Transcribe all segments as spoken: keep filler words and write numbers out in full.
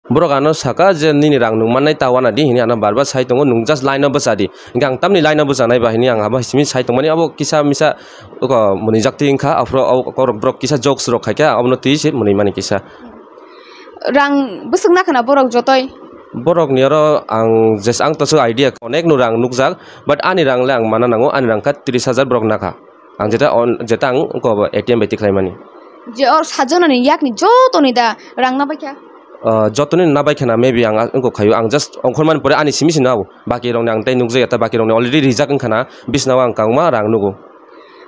Borok ano saka je nini rang nwng mannai ta wana di hini ano bar bar sai tongo, nwng just line o bwcha di. Hingke ang tamni line o bwchanai ba hini ang abo simi sai tongmani abo kisa misa oko mwnwi jak twi wngkha, aphuru o borok kisa jokes rok khaikha, abono twi se mwnwi mani kisa. Rang bwswk nakhana borok jotoi? Borok ni oro ang jes-, ang to swk idea onek no rang nukjak, but ani rang le ang mana nango, ani rang kha tris hajar borok nakha. Ang jeta on, jeta ang oko A T M bai tikhlai mani. Je or sajonani yakni jotoni da rang nabaikha? Ah, jotoni nabaikha na, maybe ang oko khayo, ang just ongkhormani pore ani simi sino abo. Baki rokni ang tei nukjaya ta, baki rokni already rijak wngkha na, bisnao ang kangma rang nugo.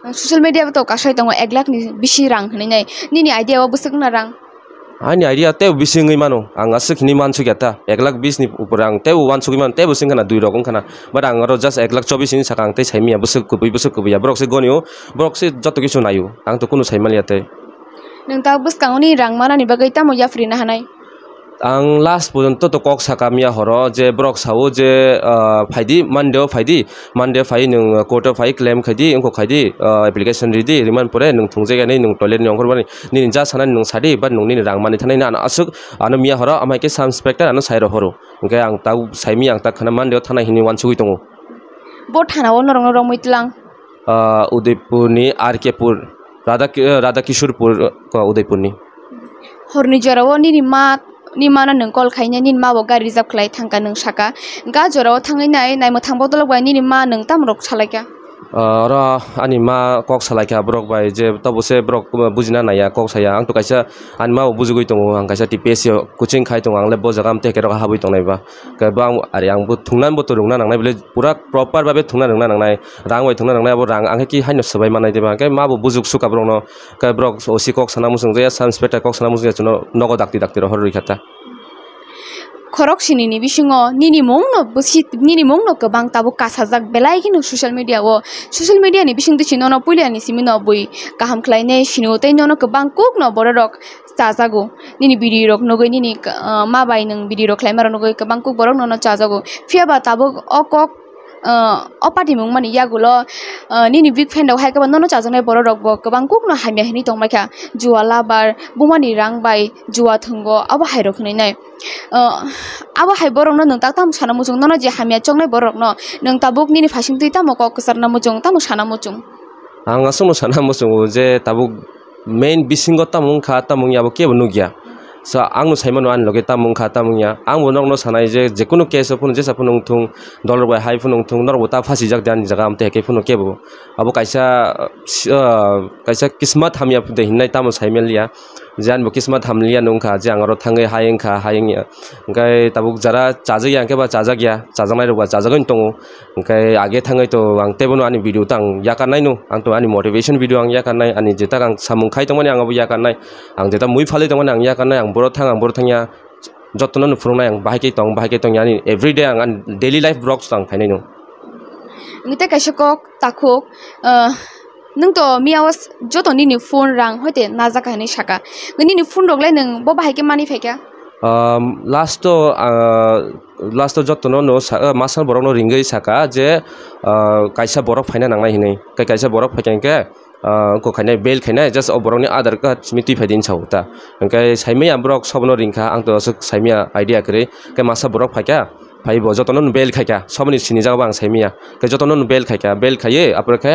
Ang social media to kasai tongo ek lakh ni bisi rang hinwi nai. Nini idea o bwswk na rang? Ani idea tei bisi wngwi mano. Ang aswk hinwi mansukya ta. Ek lakh bis ni upor ang tei uansugwi mano, tei bo wngkha na dui rok wngkha na. But ang oro just ek lakh chobis hinwi saka ang tei saimanya bwswk kubui, bwswk kubui ya. Borok se gonio, borok se joto kisu naio. Ang to kunu saimaliya tei. Nwng ta bwskango ni rang manani bagwi tamo yapri na hanai? Ang last porjonto to kok saka miya horo je borok sao je, ah, phaidi Monday o phaidi, Monday phai nwng court o phai claim khaidi, wngkok khaidi, ah, application ridi, rimani pore nwng thungjak yani nwng toilet ni ongkhormani nini ja sanani nwng sadi, but nwng nini rang mani thanai na ano aswk ano miya horo amai khe sub inspector ano sai rohoro. Hingkhe ang ta saimi ang ta khana Monday o thanai hinwi uansugwi tongo. Bo thana o norok no romwi tlang? Ah, Udaipur ni R K pur, Radha Ki-, Radha Kishorpur, ah, Udaipur ni. Horni jora o nini ma, ni ma no nwng call khainai, nini ma bo gari reserve khlai thangkha nwng saka. Ga jora o thangwi nai, naimwthang bodolok bai nini ma nwng tamo rok salaikha? Ah, oro ani ma kok salaikha borok bai je tobo se borok bujina naiya, kok saya. Ang to kaisa ani ma bo bujugwi tongo, ang kaisa T P S C o coaching khai tongo, ang le bo jaga amtwi haike rok habwi tongnai ba. Khe bo ang, ari ang bo thungna bo to rwngna nangnai bole pura proper babe thungna rwngna nangnai, rang bai thungna nangnai, abo rang ang khe ki haino swbai mannai diba, hingke ma bo bujuk sukha borokno, hingke borok O C kok sana muchung jaya, sub inspector kok sana muchung jaya, chwngno nogo dakti dakti rohor rwikha ta. Khorok sini ni bisingo nini mung no bwsi-, nini mung no kwbang tabuk kasajak belai kheno social media o, social media ni bising twi si nono puila ni simi no bui kaham khlai nai sini o tei nono kwbang kuk no borok rok chajago. Nini biri rok nugwi nini, ah, ma bai nwng biri rok khlaima rok nugwi kwbang kuk borok nono chajago. Phiya ba tabuk o kok, ah, o patimung mani yagulo, ah, nini big fan rok hai khe ba nono chajaknai borok rok bo kwbang kuk no hamya hinwi tongbai kha. Jua labar, buma ni rang bai jua thwngo, abo hai rok hinwi nai. Ah, abo hai borok no nwng tak tamo sana muchung, nono je hamya choknai borok no nwng tabuk nini phasing twi tamo kok kwchar na muchung, tamo sana muchung? Ang aswkno sana muchungo je tabuk main bisingo tamo wngkha, tamo wngya abo kebo nukya. So, ang no saimano ani loge tamo wngkha, tamo wngya. Ang bo norokno sanai je, jekunu case o phano jesa phano wngthung, dol rok bai hai phano wngthung, norok bo ta phasijak de ani jaga, amtwi hai khe phano kebo. Abo kaisa, ah, kaisa kismat hamya de hinai tamo sai manliya. Je ani bo kismat hamliya no wngkha, je ang oro thangwi hai wngkha, hai wngya. Hingke tabuk jara chajakya hingke ba chajakya, chajaknai rok ba chajagwi tongo. Hingke age thangwi to ang teibono ani video tang yakarnai no, ang to ani motivation video ang yakarnai, ani jeta ang samung khai tongmani ang abo yakarnai, ang jeta mui phalwi tongmani ang yakarnai, ang boro thang, ang boro thangya, jotono no phwrwngnai ang bahai khe tong, bahai khe tong, ani everyday ang ani daily life vlogs ang khainai no. Nwng tei kaisa kok takhuk, ah, nwng to miya o s-, joto nini phone rang hoite najak hinwi saka. Nini phone rok le nwng bo bahai khe manwi phaikha? Um, last o, ah, last o jotono no sa-, ah, masa borok no ringwi saka je, ah, kaisa borok phaina nangnai hinwi. Kai-, kaisa borok phaikha hinkhe, ah, wngkok khainai, bail khainai, just o borokni Aadhaar card simi twi phai di hinwi sa-o ta. Hwnkhe saimanya borok sobono ringkha, ang to aswk saimanya idea kwrwi. Khe masa borok phaikha, phai bo jotono bail khaikha, soboni sinijak bo ang saimanya. Khe jotono bail khaikha, bail khaiwi, aphuru khe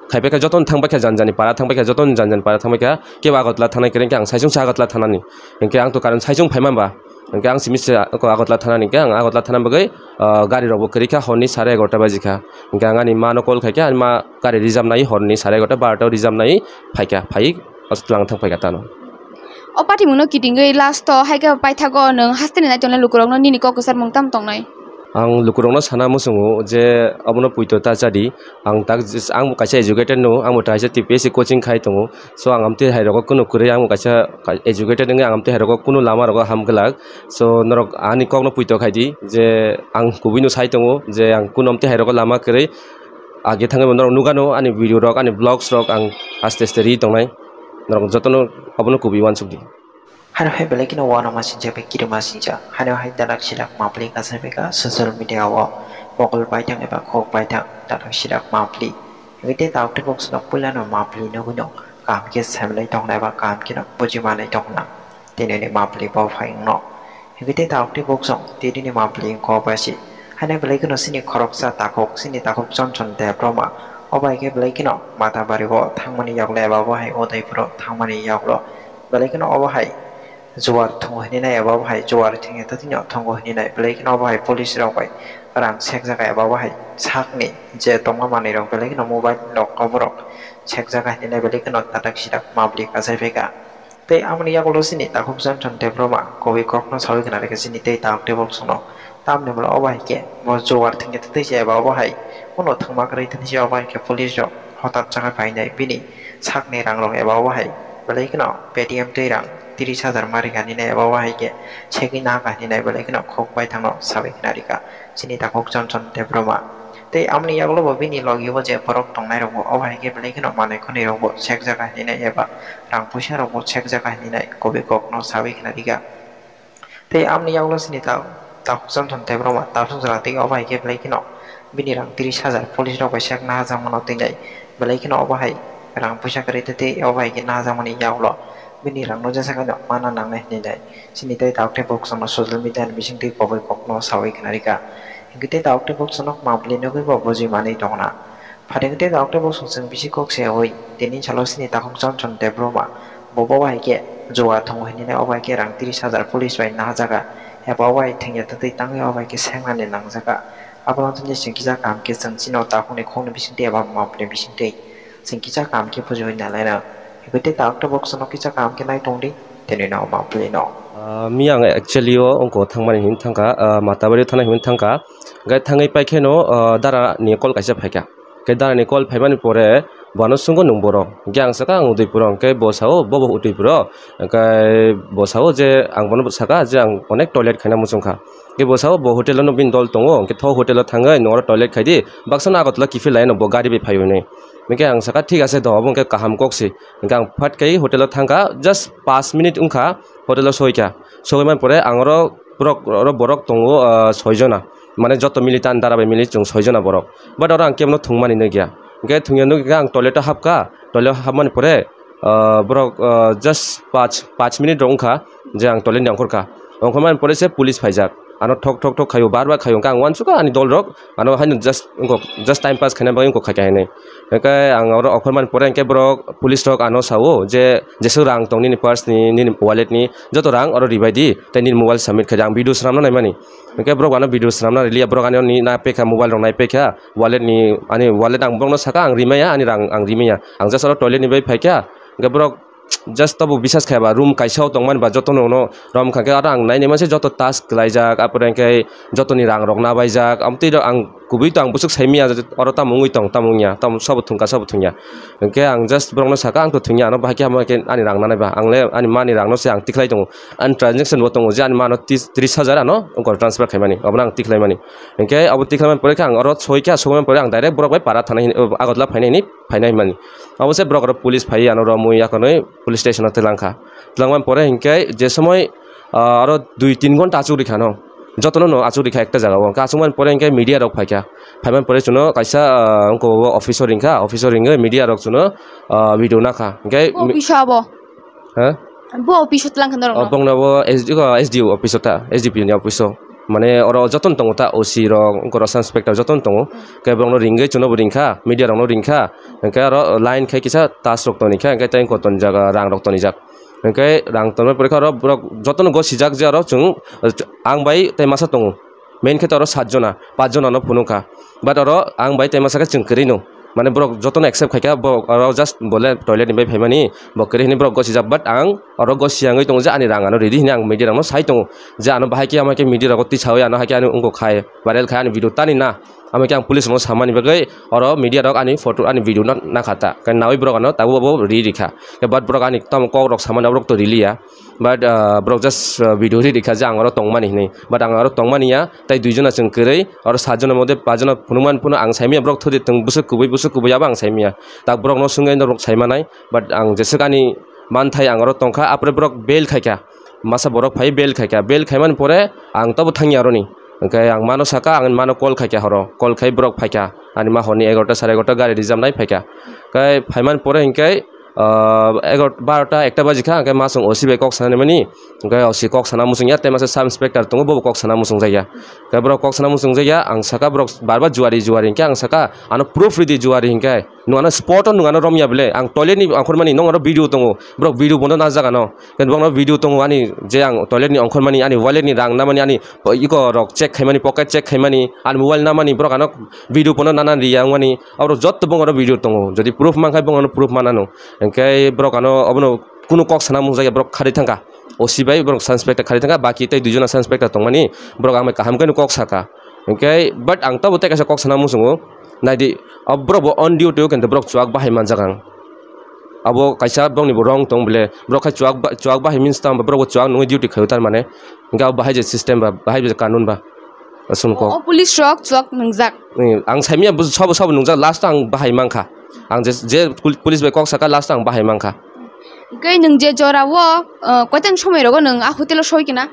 khaipai khe jotono thangbai kha jani jani para thangbai kha, jotono jani jani para thangbai kha, kebo Agartala thangnai kwrwi khe ang saichung se Agartala thanani. Hwnkhe ang to karon saichung phaima ba. Hwnkhe ang simi se Agartala thanani hwnkhe ang Agartala thana bagwi, ah, gari rokbo kwrwi kha horni sare egarota baji kha. Hwnkhe ang ani ma no call khaikha, ani ma gari reserve nai horni sare egarota barota o reserve nai phaikha, phai aswk twlang thang phaikha tano. O patimungno kitingwi last o hai khe paithago nwng hasteni naitongnai lukurokno nini kok kwcharmung tamo tongnai? Ang lukurokno sana muchungo je obono puito ta chadi, ang tak, ang bo kaisa educated no, ang bo kaisa T P S C coaching khai tongo, so ang amtwi hai rogo kunu kwrwi, ang bo kaisa educated wngwi ang amtwi hai rogo kunu lama rogo ham glak, so norok ani kokno puito khai di je ang kubui no sai tongo je ang kunu amtwi hai rogo lama kwrwi, age thangwi bo norok nukha no ani video rok, ani vlogs rok ang aste aste ri tongnai, norok jotono obono kubui uansuk di. Hano hai belai kheno uanama sinjak bai kirima sinjak. Hano hai dalak silak mapli kasai bai kha social media o mokol paithang eba khok paithang dalak silak mapli. Hingke tei tabuk tei kok swnam puila no mapli nugui no kaham khe saimlai tongna eba kaham kheno bujimanai tongna. Tini ni mapli bo phai wngno. Hingke tei takhuk tei buksong tini ni mapli wngkha o bai se. Haino belai kheno chini khoroksa takhuk, chini takhuk Chonchon Debbarma. O bai khe belai kheno Matabari o thangmani yagulo eba obo hai Udaipur o thangmani yagulo belai kheno obo hai juar thwngo hinwi nai eba obo hai juar thwngya tathwino thwngo hinwi nai belai kheno obo hai police rok bai rang sekjaga eba obo hai sakni je tongma manwi rok belai kheno mobile rok oborok sekjaga hinwi nai belai kheno tatak sitak mapli kachai phaikha. Tei amoni yagulo chini takhuk Chonchon Debbarma kubui kokno sawi khna rikha chini tei takhuk tei buksongno. Tamni hwnba obo hai khe bo juar thwngya tei se eba obo hai ulo thwngma kwrwi tei se obo hai khe police rok hotat chakha phainai bini sakni rang rok eba obo hai belai kheno Paytm tei rang tris hajar ma rikha hinwi nai eba obo hai khe segwi nahakha hinwi nai belai kheno khuk baithangno sawi khna rikha chini takhuk Chonchon Debbarma. Tei amoni yagulo bo bini logi o je borok tongnai rok bo obo hai khe belai kheno manwi khwnwi rok bo sekjaga hinwi nai eba rang puisa rok bo sekjaga hinwi nai kubui kokno sawi khna rikha. Tei amoni yagulo chini ta-, takhuk Chonchon Debbarma tabswk jora tei obo hai khe belai kheno bini rang tris hajar police rok bai sek nahajakmano twi nai belai kheno obo hai rang puisa kwrwi tei tei obo hai khe nahajakmani yagulo bini rangno jesa khe no mana nangnai hinwi nai chini tei takhuk tei buksongno social media ni bisingtwi kubui kokno sawi khna rikha. Hingke tei takhuk tei buksongno mapli nugwi bo bujui manwi tongna. Phaidi tei takhuk tei buksong chwng bisi kok se oi tini salo chini takhuk Chonchon Debbarma bo bo hai khe juar thwngo hinwi nai obo hai khe rang tris hajar police bai nahajaga eba obo hai thwngya tei tangwi obo hai khe sengnani nangjaga. Abono tini chwng kisa kaham khe chwng chini o takhukni khokni bisingtwi eba mapli bisingtwi chwng kisa kaham khe bujui nalaina. Hingke tei takhuk tei buksongno kisa kaham khe nai tongdi tini no mapli no. Ah, miyang actually o wngkha thangmani hinwi thangkha, ah, Matabari thana hinwi thangkha. Hingke thangwi paikheno, ah, dara ni call kaisa phaikha. Hingke dara ni call phaimani pore bono swngkha nwng boro. Hingke ang sakha ang Udaipur o, hingke bo sao bo bo Udaipur o. Hingke bo sao je ang bono sakha je ang onek toilet khaina muchungkha. Hingke bo sao bo hotel o no bini dol tongo, hingke tho hotel o thangwi nwng oro toilet khaidi, baksa no Agartala kiphil lai no bo gari bai phai hwnwi. Hingke ang sakha thik ase do, obo hingke kaham kok se. Hingke ang phat kai hotel o thangkha, just paanch minute wngkha hotel o soikha. Soimani pore ang oro borok, oro borok tongo, ah, soi jona. Mane joto mili tan dara bai mili chwng soi jona borok. But oro ang kebono thwngmani nukya. Hingke thwngya nukya ang toilet o hapkha, toilet o hapmani pore, ah, borok, ah, just paanch, paanch minute rok wngkha je ang toilet ni ongkhorkha. Ongkhormani pore se police phaijak. Ano thok thok thok khaio, bar bar khaio. Hingke ang uansukha ani dol rok. Ano haino just wngkok, just time pass khaina bagwi wngkok khaikha hinwi. Hingke ang oro okhormani pore hingke borok police rok ano sao je jeswk rang tong nini purse ni, nini wallet ni joto rang oro ribai di tei nini mobile submit khaidi, ang video swnamna naimani. Hingke borok ano video swnamna riliya, borok ani oni naipekha, mobile rok naipekha, wallet ni, ani wallet ang borokno sakha ang rimaya, ani rang ang rimaya, ang just oro toilet ni bai phaikha. Hingke borok just abo bisas khaiba room kaisa o tongmani ba jotono no rom kha khe aro ang nainai mase joto task kwlaijak, apore hwnkhe jotoni rang rok nabaijak, amtwi rok ang kubui to ang bwswk saimanya oro tamo wngwi tong tamo wngya tamo sabo thwngkha sabo thwngya, hwnkhe ang just borokno sakha ang to thwngya ano bahai khe hamo khe ani rang nanai ba ang le ani mani rang no se ang tikhlai tongo, ani transaction bo tongo je ani mano tis-, tris hajar ano wngkor transfer khaimani obono ang tikhlaimani, hwnkhe abo tikhlaimani pore khe ang oro soikha soimani pore ang direct borok bai para thanai hini Agartala phainai hini phainai mani. Abo se borok rok police phai ano romwi yakarwi police station o twlang kha. Twlangmani pore hinkhe je somoi, ah, aro dui tin ghonta achuk rikha no. Jotono no achuk rikha ekta jaga o. Hwnkhe achukmani pore hinkhe media rok phaikha. Phaimani pore chuno kaisa, ah, wngkha o office o ringkha. Office o ringwi media rok chuno, ah, video nakha. Hinkhe bo mi- office o abo? Ha? Bo office o twlang kha norok no? Bongno bo S D O, S D O office o ta, S D P O ni office o. Mane oro jotono tongo ta, O C rok, wngkha oro sub inspector jotono tongo. Khe borokno ringwi chuno bo ringkha, media rokno ringkha. Hwnkhe oro line khai kisa tas rok toni kha, hwnkhe tei wngkha ton jaga rang rok tonijak. Hwnkhe rang tonwi porikha oro borok jotono gosijak je oro chwng, ang bai tei masa tongo. Main khe to oro sat jona, pach jona no phunukha. But oro ang bai tei masa khe chwng kwrwi no. Mane borok jotono accept khaikha, borok oro just bole toilet ni bai phaimani, bo kwrwi hwnwi borok gosijak. But ang oro gosi yangwi tongo je ani rang ano ridi hwnwi ang media rokno sai tongo. Je ano bahai khe, ama khe media rogo tisawi ano hai khe ani wngkok khai, viral khai ani video tani na. Ama khe ang police rokno samani bagwi oro media rok ani photo, ani video no nakha ta. Khe nawi borok ano tabuk abo ri rikha. Khe but borok ani tamo kok rok samani aborok to riliya. But, ah, borok just, ah, video ri rikha je ang oro tongmani hwnwi. But ang oro tongmani ya, tei dui jona chwng kwrwi, oro sat jona mode pach jona phunukmani phunu ang saimanya borok thudi thung bwswk kubui, bwswk kubui abo ang saimanya. Tak borokno swngwi norok saimanai. But ang jeswk ani manthai ang oro tongkha, apore borok bail khaikha. Masa borok phai bail khaikha, bail khaimani pore ang tobo thangya aroni. Hwnkhe ang mano saka, ang mano call khaikha horo, call khai borok phaikha, ani ma horni egarota sare egarota gari rijamnai phaikha. Khai phaimani pore hinkhe Ah, egar-, barota ekta baji kha, hwnkhe ma chwng O C bai kok sanani mani, hwnkhe O C kok sana muchung ya, tei masa sub inspector tongo, bobo kok sana muchung jak ya. Hwnkhe borok kok sana muchung jak ya, ang saka borok bar bar juari juari hwnkhe ang saka, ano proof ridi juari hwnkhe, nwng ano spot o nwng ano romya bele, ang toilet ni ongkhormani nwng aro video tongo, borok video bono najak ano, hwnkhe bono video tongo ani je ang toilet ni ongkhormani, ani wallet ni rang namani, ani iko rok check khaimani, pocket check khaimani, ani mobile namani, borok ano video bono nana riya wngmani, abo rok jotto bongoro video tongo. Jodi proof mankha bongorno proof manano. Hwnkhe borok ano obono kunu kok sana mung jaya borok kharwi thangkha. O C bai borok sub inspector kharwi thangkha, baki tei duijona sub inspector tongmani borok ang bai kaham khe kok saka. Hwnkhe but ang tabuk tei kaisa kok sana muchungo. Naidi, o borok bo on duty o kintu borok chuwak bahai manjak ang. Abo kaisa borokni bo wrong tong bole. Borok khai chuwak ba-, chuwak bahai means tamo borok bo chuwak nungwi duty khaio tar mane. Hwnkhe abo bahai je system ba, bahai je kanun ba. Aswk kok. O police rok chuwak nungjak. Ni, ang saimya bo sabo sabo nungjak, last o ang bahai mankha. Ang je, je pul-, police bai kok saka, last o ang bahai mankha. Hwnkhe nwng je jora o, uh, koitang somoi rogo nwng a hotel o soi kina?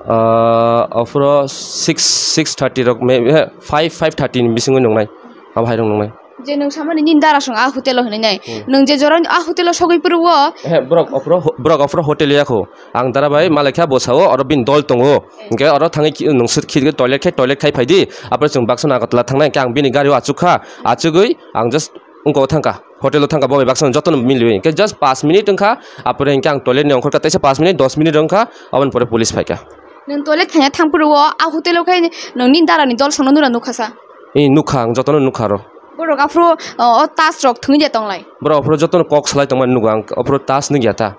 Uh, aphuru six, six thirty rok, maybe, eh, five, five thirty ni bisingo nungnai. Abo hai rok nungnai. Je nwng samani nini dara song a hotel o hinwi nai. Hmm. Nwng je jora a hotel o sogwi phuru o. Eh, borok aphuru ho-, borok aphuru hotel o yakho. Ang dara bai malaikha bo sao oro bini dol tongo. Eh. Hwnkhe oro thangwi ki-, nwng sir khirki toilet khai, toilet khai phaidi. Apre chwng baksa Agartala thangnai hwnkhe ang bini gari o achukha. Achugwi ang just wngkok thangkha. Hotel o thangkha bo bai baksa jotono miliwi. Hwnkhe just pash minute wngkha. Apre hwnkhe ang toilet ni ongkhorkha teisa pash minute, dos minute wngkha. Aboni pore police phaikha. Nwng toilet khaina thang phuru o a hotel o khai nwng nini dara ni dol songno nura nukha sa. Ee, nukha, ang jotono nukha aro. Borok aphuru, o, o tas rok thwngwi de tonglai. Borok aphuru jotono kok salai tongmani nugo ang, aphuru tas nukya ta.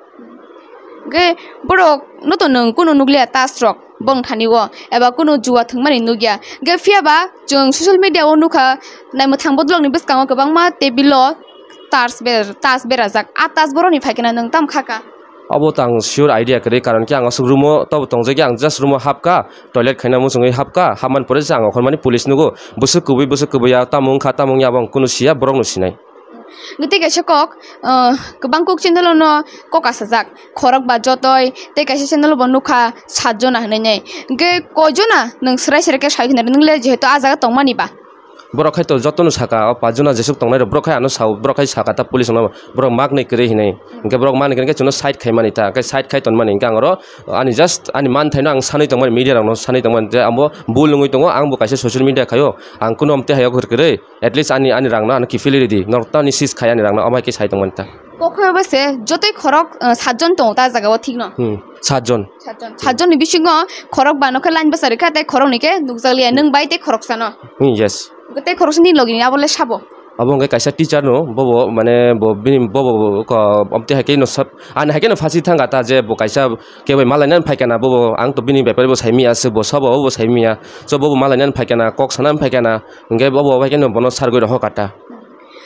Hwnkhe borok no to nwng kunu nukliya tas rok bong thani o, eba kunu juwa thwngmani nukya. Hwnkhe phiya ba chwng social media o nukha, naimwthang bodolokni bwskango kwbangma table o tas ber-, tas berajak. A tas borokni phaikhe nwng tamo khaka? Obo to ang sure idea kwrwi, karon khe ang aswk room o tobo tongjakya, ang just room o hapkha, toilet khaina muchungwi hapkha, hapmani pore se ang okhormani police nugo, bwswk kwbwi bwswk kwbwi ya, tamo wngkha tamo wngya abo ang kunu siya, borokno sinai. Tei kaisa kok, uh, kwbang kok channel o no kok kasajak, khorok ba jotoi, tei kaisa channel o bo nukha sat jona hinwi nai. Hwnkhe koi jona nwng swrai swrai khe sai khna rw, nwng le jehetu a jaga tongmani ba? Borok khai to jotono saka, o pachjona jesuk tongnai rok, borok khai ano sao, borok khai saka ta police no, borok mak nai kwrwi hinwi. Hwnkhe borok mak nai kwrwi khe chwngno side khaimani ta, hwnkhe side khai tonmani hwnkhe ang oro ani just ani manthaino ang sanwi tongmani, media rokno sanwi tongmani, je abo bul wngwi tongo, ang bo kaisa social media khaio, ang kunu amtwi hai kwrwi, at least ani, ani rangno ano kiphilwi ridi, norok tani sis khai ani rangno, omo hai khe sai tongmani ta. Kokhoyaba se jotoi khorok, uh, satjon tongo ta jaga o, thik no? Hmm, satjon. Satjon. Satjon ni bisingo khorok bano khe line bwsa rikha, tei khorok ni khe nukjakliya, nwng bai tei khoroksa no? Hmm, yes. Tei khoroksa ni logi ni abo le sabo? Abo hwnkhe kaisa teacher no, bobo mane bo bini bobo bo ko, amtwi hai khe no sab, ani hai khe no phasi thangkha ta je bo kaisa kebo malainani phaikha na bobo, ang to bini bepar bo saimiya se, bo sabo bo saimiya, so bobo malainani phaikha na, kok sanani phaikha na, hwnkhe bobo hai khe no bono sargwi rohor kha ta.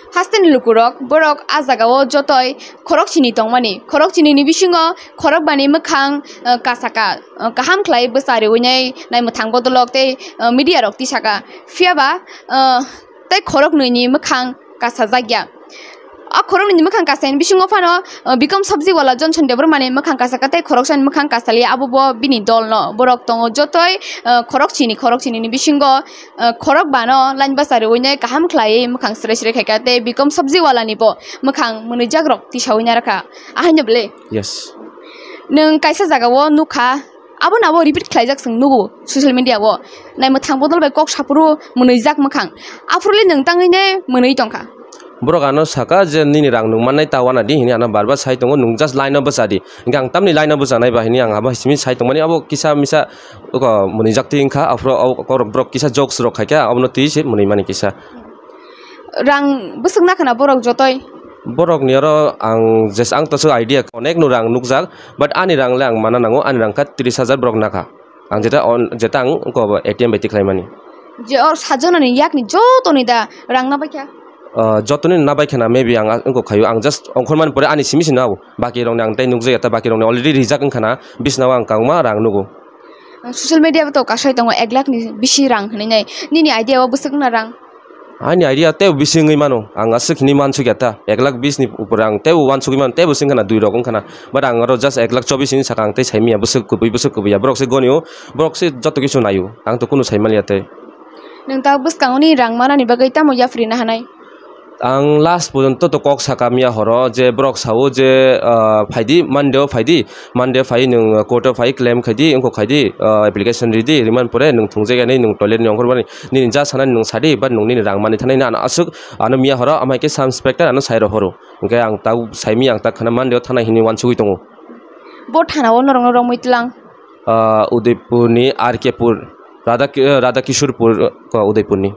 Hasteni lukurok, borok a jagao jotoi khorok chini tongmani. Khorok chinini bisingo khorok bani mwkhang, eh, kasaka, eh, kaham khlai bwsa riwinai naimwthang bodolok tei, eh, media rok tisaka. Phiyaba, eh, tei khorok nwi ni mwkhang kasajakya. A khorok nwi ni mwkhang kasaini bisingo phano, eh, Bikom Sabji Wala Johnson Debbarma ni mwkhang kasaka tei khoroksa ni mwkhang kasalia, abo bo bini dol no. Borok tongo jotoi, eh, khorok chini, khorok chini ni bisingo, eh, khorok bano line basa riwinai kaham khlaiwi mwkhang sre sre khaikha tei Bikom Sabji Wala ni bo mwkhang mwnwijak rok tisawi narwkha. Ahaino bwle? Yes. Nwng kaisa jagao nukha, abono abo repeat khlaijak chwng nugo social media o. Naimwthang bodol bai kok saphuru mwnwijak mwkhang. Aphuru le nwng tangwi ne mwnwi tongkha. Borok ano saka je nini rang nwng mannai ta wana di hini ano bar bar sai tongo, nwng just line o bwsa di. Hingke ang tamni line o bwsa nai ba hini ang abo simi sai tongmani abo kisa misa oko mwnwi jak twi wngkha, aphuru o borok kisa jokes rok khaikha, abono twi se mwnwi mani kisa. Rang bwswk nakha na borok jotoi? Borok ni oro ang jes-, ang to idea onek no rang nukjak, but ani rang le ang mana nango, ani rang kha tris hajar borok nakha. Ang jeta on, jeta ang oko A T M bai tikhlai mani. Je or sajona ni yak ni joto ni da rang na baikha? Ah, joto ni na baikha na, maybe ang oko khayo, ang just ongkhor mani pore ani simi sino abo. Baki rok ni ang tei nukjaya ta, baki rok ni already rijak wngkha na, bisna o ang kangma rang nugo. Social media to kasai tongo ek lakh ni bisi rang hinwi nai. Nini idea o bwswk na rang? Ani idea tei bisi wngwi mano. Ang aswk hinwi mansukya ta. Ek lakh bis ni upor ang tei uansugwi mano, tei bo wngkha na dui rok wngkha na. But ang oro just ek lakh chobis hinwi saka, ang tei saimanya bwswk kubui, bwswk kubui ya. Borok se goni o, borok se joto kisu nai o. Ang to kunu sai manya tei. Nwng ta bwskango ni rang manani bagwi tamo yapri na hanai? Ang last porjonto to kok saka miya horo je borok sao je, ah, phaidi Monday o phaidi, Monday o phai nwng court o phai claim khaidi, wngkok khaidi, ah, application ridi, rimani pore nwng thungjak ya hinwi nwng toilet ni ongkhormani nini ja sanani nwng sadi, but nwng nini rang mani thanai na ano aswk ano miya horo, amai khe sub inspector ano sai rohoro. Hwnkhe ang tabuk saimi ang tak khana Monday o thanai hinwi uansugwi tongo. Bo thana o norokno romwi tlang? Ah, Udaipur ni R K pur, Radha Ki-, Radha Kishore pur, ah, ko Udaipur ni.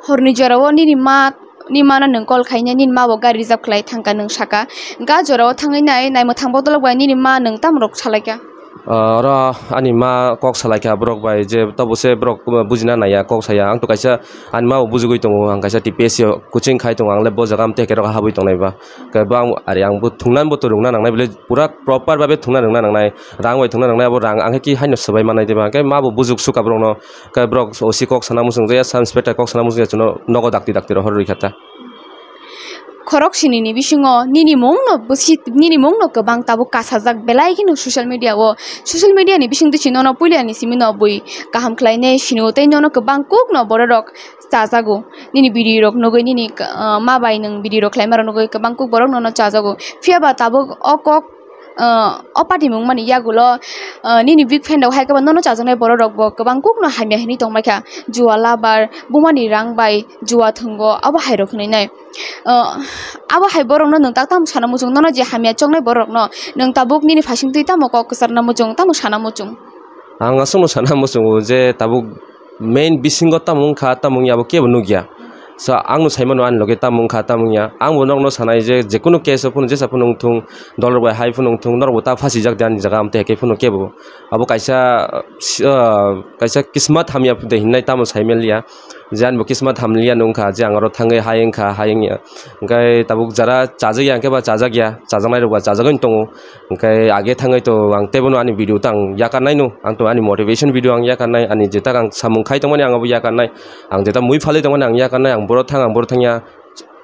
Horni jora o nini ma, ni ma no nwng call khainai, nini ma bo gari reserve khlai thangkha nwng saka. Ga jora o thangwi nai, naimwthang bodolok bai nini ma nwng tamo rok salaikha? Ah, oro ani ma kok salaikha borok bai je tabuk se borok bujina naiya, kok saya. Ang to kaisa ani ma bo bujugwi tongo, ang kaisa T P S C o coaching khai tongo, ang le bo jaga amtwi haikhe rok habwi tongnai ba. Khe bo ang, ari ang bo thungna bo to rwngna nangnai bole pura proper babe thungna rwngna nangnai, rang bai thungna nangnai, abo rang ang khe ki haino swbai mannai diba, khe ma bo bujuk sukha borokno, khe borok O C kok sana muchung jaya, sub inspector kok sana muchung jaya, chwngno nogo dakti dakti rohor rwikha ta. Khorok sini ni bisingo nini mung no bwsi-, nini mung no kwbang tabuk kasajak belai kheno social media o, social media ni bising twi si nono puila ni simi no bui kaham khlai nai sini o tei nono kwbang kuk no borok rok chajago. Nini biri rok nugwi nini, ah, ma bai nwng biri rok khlaima rok nugwi kwbang kuk borok nono chajago. Phiya ba tabuk o kok, ah, o patimung mani yagulo, ah, nini big fan rok hai khe ba nono chajaknai borok rok bo kwbang kuk no hamya hinwi tongbai kha. Jua labar, buma ni rang bai jua thwngo, abo hai rok hinwi nai. Ah, abo hai borok no nwng tak tamo sana muchung, nono je hamya choknai borok no nwng tabuk nini phasing twi tamo kok kwchar na muchung, tamo sana muchung? Ang aswkno sana muchungo je tabuk main bisingo tamo wngkha, tamo wngya abo kebo nukya. So, ang no saimano ani loge tamo wngkha, tamo wngya. Ang bo nokno sanai je, jekunu case o phano jesa phano wngthung, dol rok bai hai phano wngthung, norok bo ta phasijak de ani jaga, amtwi hai khe phano kebo. Abo kaisa, ah, kaisa kismat hamya de hinai tamo saimanliya. Je ani bo kismat hamliya no wngkha, je ang oro thangwi hai wngkha, hai wngya. Hwnkhe tabuk jara chajakya hwnkhe ba chajakya, chajaknai rok ba chajagwi tongo. Hwnkhe age thangwi to ang teibono ani video to ang yakarnai no, ang to ani motivation video ang yakarnai, ani jeta ang samung khai tongmani ang abo yakarnai, ang jeta mui phalwi tongmani ang yakarnai, ang boro thang, ang boro thangya,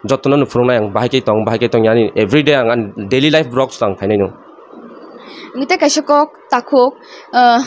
jotono no phunuknai ang bahai khe tong, bahai khe tongya, ani everyday ang ani daily life vlogs to ang khainai no. Nwng tei kaisa kok takhuk, ah,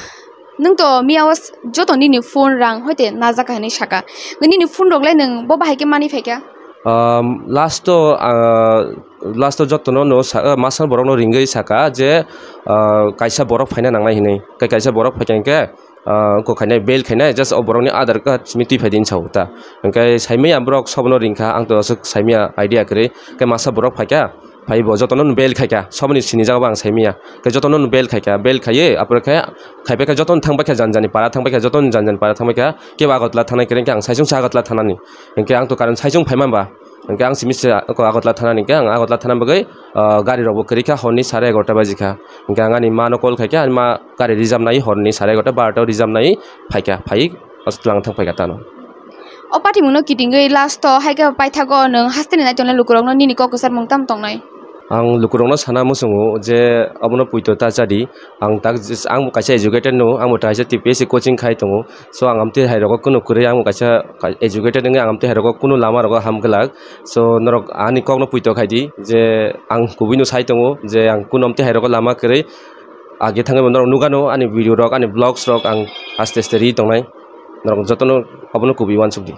nwng to miya o s-, joto nini phone rang hoite najak hinwi saka, nini phone rok le nwng bo bahai khe mani phaikha? Um, last o, ah, last o jotono no sa-, ah, masa borok no ringwi saka je, ah, kaisa borok phaina nangnai hinwi. Kai kaisa borok phaikha hinkhe, ah, wngkok khainai, bail khainai, just o borokni Aadhaar card simi twi phaidi hinwi sao ta. Hinkhe saimanya borok sobono ringkha, ang to aswk saimanya idea kwrwi. Khe masa borok phaikha, phai bo jotono bail khaikha, soboni sinijak bo ang saimanya. Khe jotono bail khaikha, bail khaiwi, apore khe khaibai khe jotono thangbai kha jani jani para thangbai kha, jotono jani jani para thangbai kha, kebo Agartala thangnai kwrwi hinkhe ang saichung se Agartala thanani. Hinkhe ang to karon saichung phaima ba. Hinkhe ang simi se Agartala thanani hinkhe ang Agartala thana bagwi, ah, gari rokbo kwrwi kha, horni sare egarota baji kha. Hinkhe ang ani ma no call khaikha, ani ma gari reserve nai horni sare egarota, barota o reserve nai phaikha, phai aswk lang thang phaikha tano. O patimungno kitingwi last o hai khe paithago nwng hasteni naitongnai lukurokno nini kok kwcharmung tamo tongnai? Ang lukurokno sana muchungo je obono puito ta chadi, ang tak, ang bo kaisa educated no, ang bo kaisa T P S C coaching khai tongo, so ang amtwi hai rogo kunu kwrwi, ang bo kaisa educated wngwi ang amtwi hai rogo kunu lama rogo ham glak, so norok ani kokno puito khaidi je ang kubui no sai tongo je ang kunu amtwi hai rogo lama kwrwi, age thangwi bo norok nukano ani video rok, ani vlogs rok ang aste aste ri tongnai, norok jotono obono kubui uansukdi.